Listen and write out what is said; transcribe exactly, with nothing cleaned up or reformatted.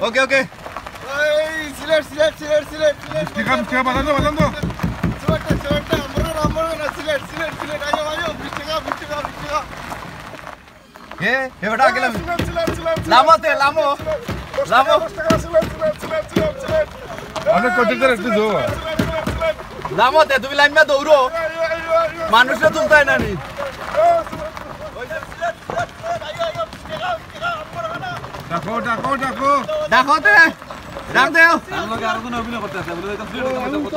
ওকে, ওকে। এই, সিলেট, সিলেট, সিলেট, সিলেট, সিলেট। বিশ টেকা, বিশ টেকা, বাজান তো, বাজান তো। সিলেট, সিলেট, আমরা, আমরা না, সিলেট, সিলেট, সিলেট, আইও, আইও, বিশ টেকা, বিশ টেকা, বিশ টেকা। এ, এ বেটা, আগে লাম। সিলেট, সিলেট, সিলেট, সিলেট। লামো তে, লামো। দশ টেকা, লামো। দশ টেকা, সিলেট, সিলেট, সিলেট, সিলেট, সিলেট। অনেক কঠিন করে একটু জোর। সিলেট, সিলেট, সিলেট, সিলেট। লামো তে, তুমি লাইমা দৌড়ো। আইও, আইও, আইও। মানুষরে তুলতায় না নি। ডাকো, ডাকো, ডাকো। ডাকো তে। ডাক দেও। তার লগে আরো জন অভিনয় করতে আছে, বলে, "এটা সিলেট হইতে হবে, কত?"